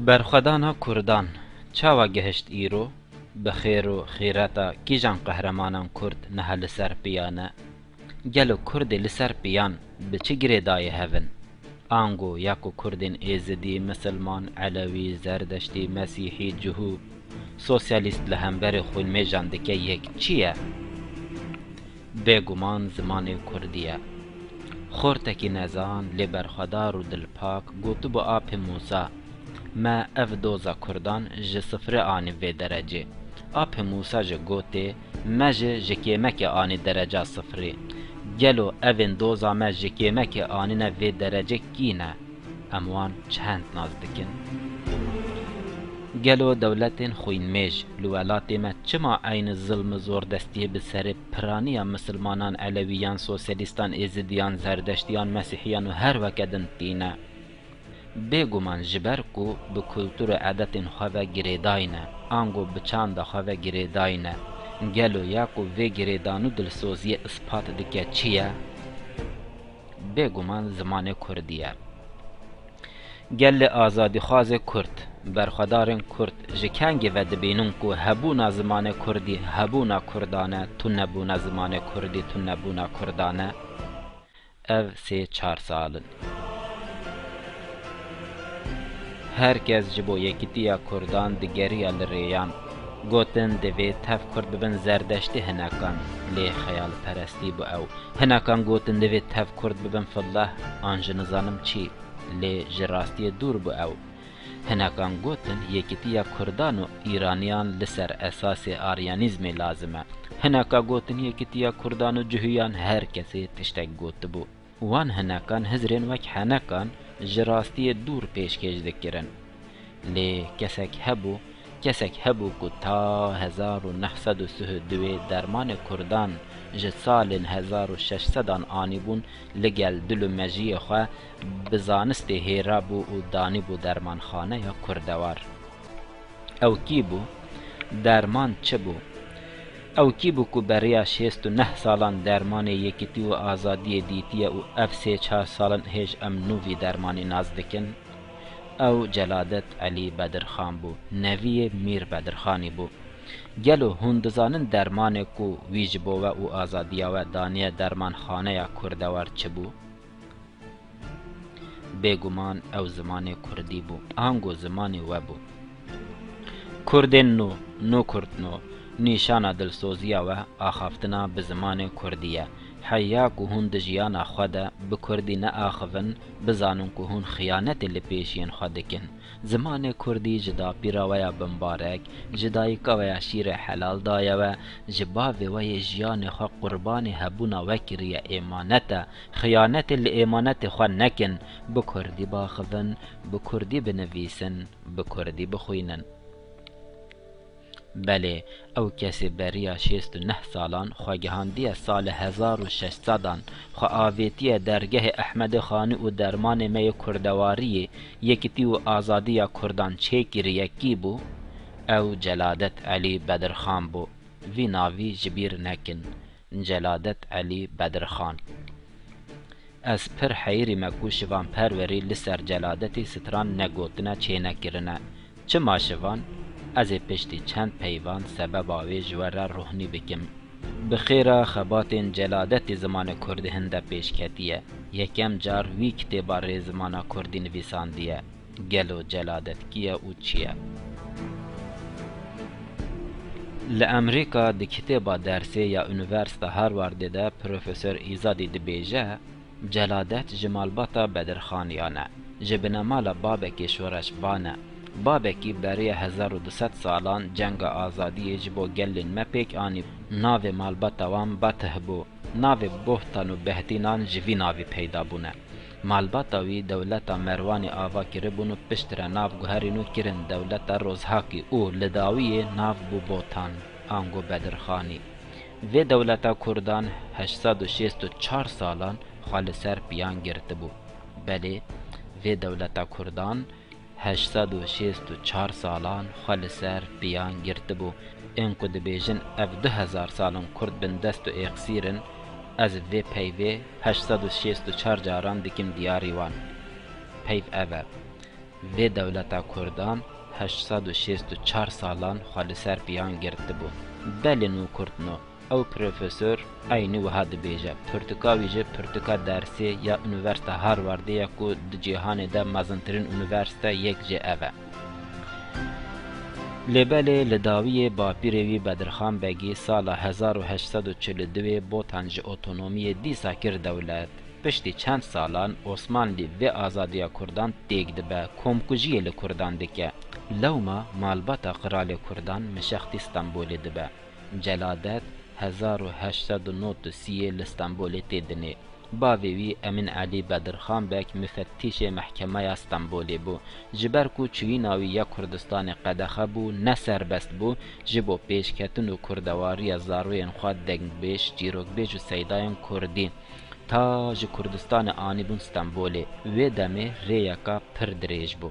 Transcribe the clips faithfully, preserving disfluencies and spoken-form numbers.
Berxwedana Kurdan çawa gihişt îro? Bi xêr û xîreta kîjan qehremanan Kurd niha li ser piya ne? Gelo Kurdê li ser piyan bi çi girêdayî hev in? Ango ya ku Kurdên Êzidî, Misilman, Elewî, Zerdeştî, Mesîhî, Cihû, Sosyalîst li hemberê xwînmêjan dike yek çi ye? Bêguman zimanê Kurdî ye. Xortekî nezan, lê berxwedar û dilpak gotibû Apê Mûsa, me ev doza Kurdan ji sifrê anî vê derecê. Apê Mûsa jî gotê, me jî ji kêmekê anî dereca sifrê. Gelo evên doza me ji kêmekê anîne vê derecê kî ne? Em wan çend nas dikin? Gelo dewletên xwînmêj li welatê me çima eynî zilm û zordestiyê bi serê piraniya misilmanan, elewiyan, sosyalîstan, êzidiyan, zerdeştiyan, mesîhiyan û her weke din tîne? Bêguman ji ber ku bi kultur û edetên xwe ve girêdayî ne, ango bi çanda xwe ve girêdayî ne. Gelo ya ku vê girêdan û dilsoziyê ispat dike çi ye? Bêguman zimanê Kurdî ye. Gelê azadîxwazê Kurd, berxwedarên Kurd ji kengê ve dibînin ku hebûna zimanê Kurdî hebûna Kurdan e, tunebûna zimanê Kurdî tunebûna Kurdan e? Ev sê çar sal in. Her kes ji bo yekîtiya Kurdan digeriya li rêyan. Gotin, divê tev Kurd bibin Zerdeştî hinekan, lê xeyalperestî bû ew. Hinekan gotin, divê tev Kurd bibin Fillah an ji nizanim çî, lê ji rastiyê dûr bû ew. Hinekan gotin, yekîtiya Kurdan û Îraniyan li ser esasê aryanîzmê lazim e. Hineka gotin, yekîtiya Kurdan û Cihûyan, her kesê tiştek gotibû. Wan hinekan hizrên wek henekan ji rastiyê dûr pêşkêş dikirin. Lê kesek hebû, kesek hebû ku ta hezar û neh sed û sih û duê dermanê Kurdan ji salên hezar û şeş sedan anîbûn, li gel dil û mejiyê xwe bi zanistê hêra bû û danîbû dermanxaneya Kurdewar. Ew kî bû? Derman çi bû? Ew kî bû ku beriya şêst û neh salan dermanê yekîtî û azadiyê dîtiye û ev sê çar sal in hêj em nû vî dermanî nas dikin? Ew Celadet Elî Bedirxan bû, neviyê Mîr Bedirxanî bû. Gelo hûn dizanin dermanê ku wî ji bo we û azadiya we daniye dermanxaneya Kurdewar çi bû? Bêguman ew zimanê kurdî bû, ango zimanê we bû. Kurdên nû, nû Kurd nû, nîşana dilsoziya we axaftina bi zimanê kurdî ye. Heya ku hûn di jiyana xwe de bi kurdî neaxivin, bizanin ku hûn xiyanetê li pêşiyên xwe dikin. Zimanê kurdî ji dapîra we ya bimbarek, ji dayika we ya şîrê helal daye we, ji bavê we yê jiyanê xwe qurbanê hebûna we kiriye, êmanet e. Xiyanetê li êmanetê xwe nekin, bi kurdî biaxivin, bi kurdî binivîsin, bi kurdî bixwînin. Belê, ew kesê beriya şêst û neh salan xwe gihandiye salê hezar û şeş sedan, xwe avêtiye dergehê Ehmedê Xanî û dermanê me yê kurdewariyê, yekitî û azadiya kurdan çêkiriye kî bû? Ew Celadet Elî Bedirxan bû. Vî navî ji bîr nekin. Celadet Elî Bedirxan. Ez pir heyirî me ku Şivan Perwerî li ser Celadetî stran negotine, çênekirine. Çima Şivan? Ez ê piştî çend peyvan sebeba wê ji we re rohnî bikim. Bi xêra xebatên Celadetî zimanê kurdî hinde pêş ketiye. Yekem car wî kitêba rê zimana kurdî nivîsandiye. Gelo Celadet kî ye û çi ye? Li Amerîka di kitêba dersê ya Unîversîta Harvardê de Profesor Îzadî dibêje, Celadet ji malbata Bedirxaniyan e, ji binemala babekê şoreşvan e. Babekî beriya hezar û du sed salan cenga azadiyê ji bo gelên me pêk anî. Navê malbata wan Batih bû. Navê Bohtan û Behdînan ji vî navî peyda bûne. Malbata wî dewleta Merwanê ava kiribûn û piştre nav guherîn û kirin dewleta Rozhakî û li dawiyê nav bû Botan, ango Bedirxanî. Vê dewleta kurdan heşt sed û şêst û çar salan xwe li ser piyan girtibû. Belê, vê dewleta kurdan heşt sed û şêst û çar salan xwe li ser piyan girtibû. Ên ku dibêjin ev du hezar sal in kurd bindest û êxsîr in, ez vê peyvê heşt sed û şêst û çar caran dikim diyarî wan. Peyv ev e. Vê dewleta kurdan heşt sed û şêst û çar salan xwe li ser piyan girtibû. Belê nû kurd no. Ew profesor eynî wiha dibêje. Pirtûka wî jî pirtûka dersê ya Unîversîta Harvardê ye ku di cîhanê de mezintirîn unîversîte yek jê ev e. Lê belê li dawiyê bapîrê wî Bedirxan Begî sala hezar û heşt sed û çil û duwê Botan ji otonomiyê dîsa kir dewlet. Piştî çend salan Osmanlî vê azadiya kurdan têk dibe, komkujiyê li kurdan dike. Lewma malbata qiralê kurdan Mişextî Stenbolê dibe. Celadet hezar û heşt sed û nod û siyê li Stenbolê tê dinê. Bavê wî Emîn Elî Bedirxan Beg mifettîşê mehkemeya Stenbolê bû. Ji ber ku çûyîna wî ya Kurdistanê qedexe bû, ne serbest bû, ji bo pêşketin û kurdewariya zaroyên xwe dengbêj, çîrokbêj û seydayên kurdî ta ji Kurdistanê anîbûn Stenbolê. Wê demê rêyeka pir dirêj bû.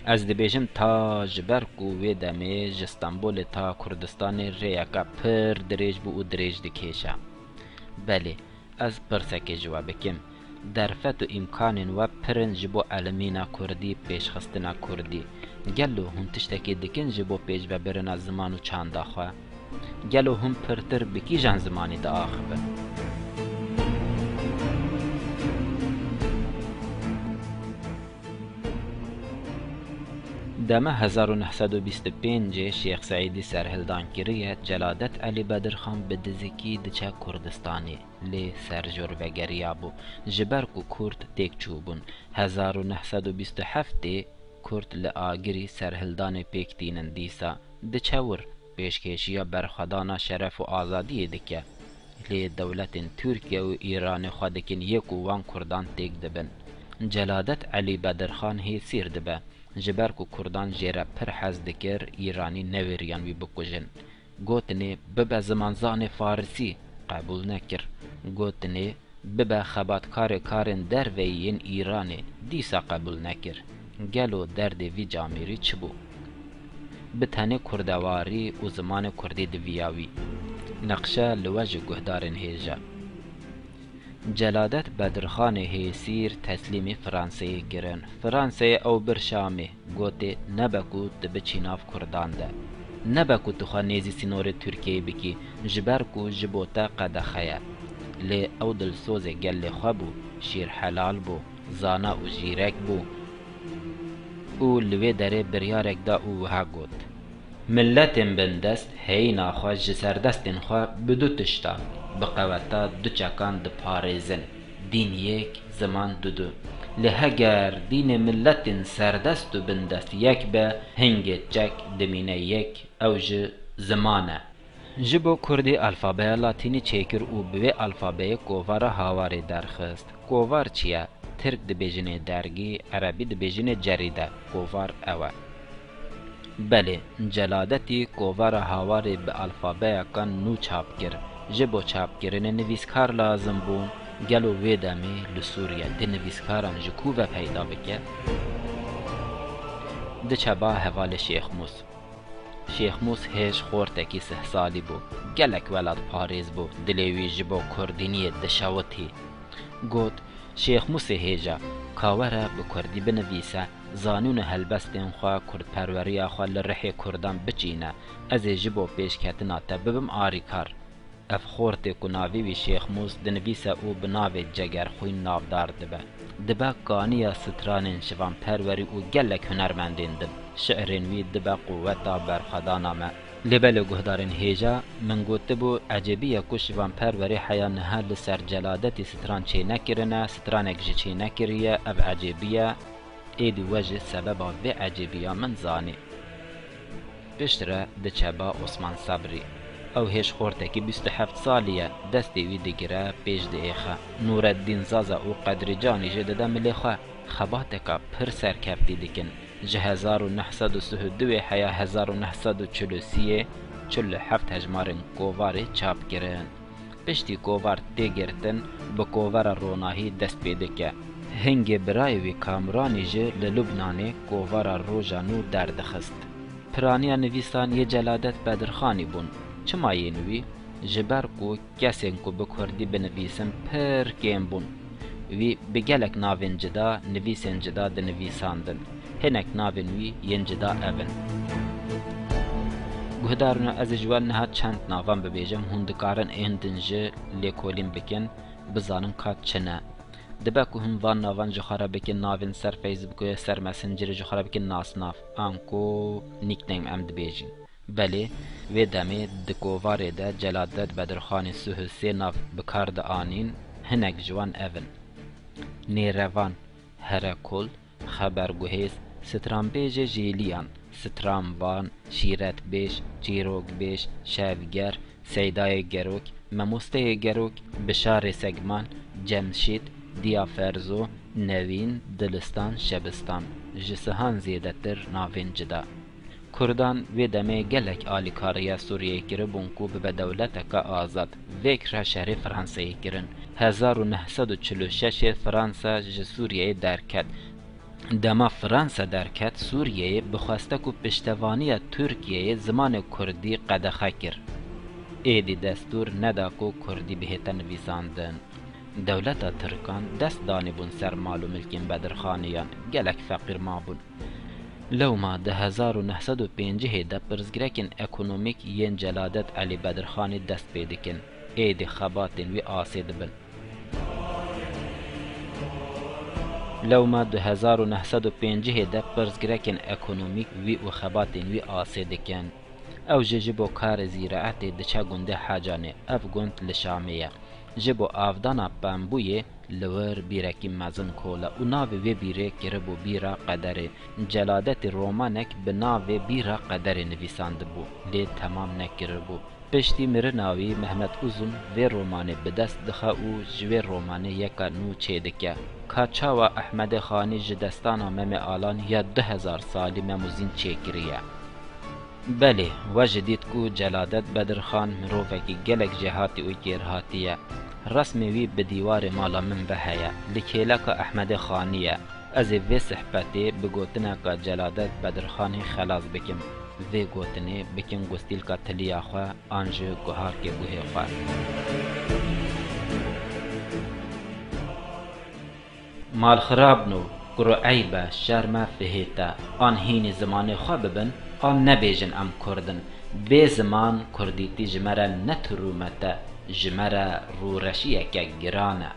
Ez dibêjim ta ji ber ku wê demê ji Stenbolê ta Kurdistanê rêyeke pir dirêj bû û dirêj dikêşe. Belê, ez pirsekê ji we bikim. Derfet û îmkanên we pir in ji bo elimîna kurdî, pêşxistina kurdî. Gelo hûn tiştekê dikin ji bo pêşvebirina ziman û çanda xwe? Gelo hûn pirtir bi kîjan zimanî diaxivin? Dema hezar û neh sed û bîst û pêncê Şêx Seîdî serhildan kiriye, Celadet Elî Bedirxan bi dizikî diçe Kurdistanê, lê serjor vegeriyabû, ji ber ku kurd têk çûbûn. Hezar û neh sed û bîst û heftê kurd li Agirî serhildanê pêk tînin dîsa. Diçe wir, pêşkêşiya berxwedana şeref û azadiyê dike. Lê dewletên Tirkiye û Îranê xwe dikin yek û wan kurdan têk dibin. Celadet Elî Bedirxan hêsîr dibe. Ji ber ku kurdan jê re pir hez dikir, Îranî newêriyan wî bikujin. Gotinê bibe zimanzanê farisî, qebûl nekir. Gotinê bibe xebatkarê karên derveyî yên Îranê, dîsa qebûl nekir. Gelo derdê vî camêrî çi bû? Bi tenê kurdewarî û zimanê kurdî diviya wî. Neqşe li we ji guhdarên hêja. Celadet Bedirxanê Hêsîr teslîmî Franseyê kirin. Franseyê ew bir Şamê, gotê nebe ku tu biçî nav kurdan de. Nebe ku tu xwe nêzî sînorê Tirkiyeyê bikî, ji ber ku ji bo te qedexe ye. Lê ew dilsozê gelê xwe bû, şîrhelal bû, zana û jîrek bû û li wê derê biryarek da û wiha got: Miletên bindest heyîna xwe ji serdestên xwe bi du tişta, bi qeweta du çekan diparêzin, dîn yek, ziman dudu. Lê heger dînê miletên serdest û bindest yek be, hingê çek dimîne yek, ew ji ziman e. Ji bo kurdî alfabeya latînî çêkir û bi wê alfabeyê kovara Hawarê derxist. Kovar çi ye? Tirk dibêjinê dergî, erebî dibêjinê cerîde. Kovar ew e. Belê, Celadetî kovara Hawarê bi alfabeyeka nû çap kir. Ji bo çapkirinê nivîskar lazim bûn. Gelo wê demê li Sûriye di nivîskaran ji ku ve peyda bike? Diçe ba hevalê Şêx Mûs. Şêx Mûs hêj xortekî sih salî bû. Gelek welatparêz bû. Dilê wî ji bo kurdîniyê dişewitî. Got: Şêx Mûsê hêja, ka were bi kurdî binivîse, zanîn û helbestên xwe, kurdperweriya xwe li rihê kurdan biçîne. Ez ê ji bo pêşketina te bibim arîkar. Ev xortê ku navê wî Şêx Mûs dinivîse û bi navê Cegerxwîn navdar dibe, dibe kaniya stranên şivanperwerî û gelek hunermendên din. Şi'rên wî dibe quweta berxwedana me. Lê belê guhdarên hêja, min gotibû, ecêbî ye ku şivanperwerî heya niha li ser Celadetî stran çênekirine, stranek jî çênekiriye, ev ecêbî ye. Êdî we jî sebeba vê ecêbiya min zanî. Piştre diçe ba Osman Sabrî. Ew hêj xortekî bîst û heft salî ye, destê wî digire, pêş diêxe. Nûreddîn Zaza û Qedrî Canî jî dide milê xwe. Xebateka pir serkeftî dikin. Ji hezar û neh sed û sih û duwê heya hezar û neh sed û çil û siyê çil û heft hejmarên kovarê çap kirin. Piştî kovar tê girtin, bi kovara Ronahî dest pê dike. Hingê birayê wî Kamuranî jî li Lubnanê kovara Roja Nû derdixist. Piraniya nivîsan yê Celadet Bedirxanî bûn. Çima yên wî? Ji ber ku kesên ku bi kurdî binivîsin pir kêm bûn. Wî bi gelek navên cida, nivîsên cida dinivîsandin. Hinek navên wî yên cida ev in. Guhdarino, ez ê ji we niha çend navan bibêjim, hûn dikarin ên din jî lêkolîn bikin, bizanin ka çi ne. Dibe ku hûn van navan ji xwe re bikin navên ser Facebookê, ser Messengerê, ji xwe re bikin nasnav, anku nickname em dibêjin. Belê, wê demê di kovarê de Celadet Bedirxanî sih û sê nav bi kar dianîn, hinek ji wan ev in: nêrevan, herekol, xeberguhêz, stranbêjê jêliyan, stranvan, şîretbêj, çîrokbêj, şevger, seydayê gerok, memosteyê gerok, bişarê segman, Cemşîd, Diya Ferzo, Nevîn, Dilistan, Şebistan. Ji sihan zêdetir navên cida. Kurdan wê demê gelek alîkariya Sûriyeyê kiribûn ku bibe dewleteke azad. Vêk re şerê Fransayê kirin. Hezar û neh sed û çil û şeşê Fransa ji Sûriyeyê derket. Dema Fransa derket Sûriyeyê, bi xweste ku piştevaniya Tirkiyeyê zimanê kurdî qedexe kir. Êdî destûr neda ku kurdî bihête nivîsandin. Dewleta Tirkan dest danîbûn ser mal û milkên Bedirxaniyan, gelek feqîr mabûn. Lewma di hezar û neh sed û pêncihê de pirsgirêkên ekonomîk yên Celadet Elî Bedirxanî dest pê dikin, êdî xebatên wî asê dibin. Lewma du hezar û neh sed û pêncihê de pirsgirêkên ekonomîk wî û xebatên wî asê dikin. Ew jî ji bo karê zîraetê diçe gundê Hecanê, ev gund li Şamê ye. Ji bo avdana pembûyê li wir bîrekî mezin kole û navê wê bîrê kiribû bîra qederê. Celadetî romanek bi navê bîra qederê nivîsandibû, lê temam nekiribû. Piştî mirina wî Mehmet Uzun vê romanê bi dest dixe û ji wê romanê yeka nû çêdike. Ka çawa Ehmedê Xanî ji destana Memê Alan ya du hezar salî Mem û Zîn çêkiriye. Belê, we jî dît ku Celadet Bedirxan mirovekî gelek jêhatî û kêrhatî ye. Resmê wî bi dîwarê mala min ve heye, li kêleka Ehmedê Xanî ye. Ez ê vê sihbetê bi gotineka Celadet Bedirxanî xelas bikim. Vê gotinê bikin gustîlka tiliya xwe an jî guharkê guhê xwe. Mal xirabno, kuro eyb e, şerm e, fihêt e, an hînî zimanê xwe bibin, an nebêjin em kurd in. Bê ziman kurdîtî ji me re ne tirûmet e, ji me re rûreşiyeke giran e.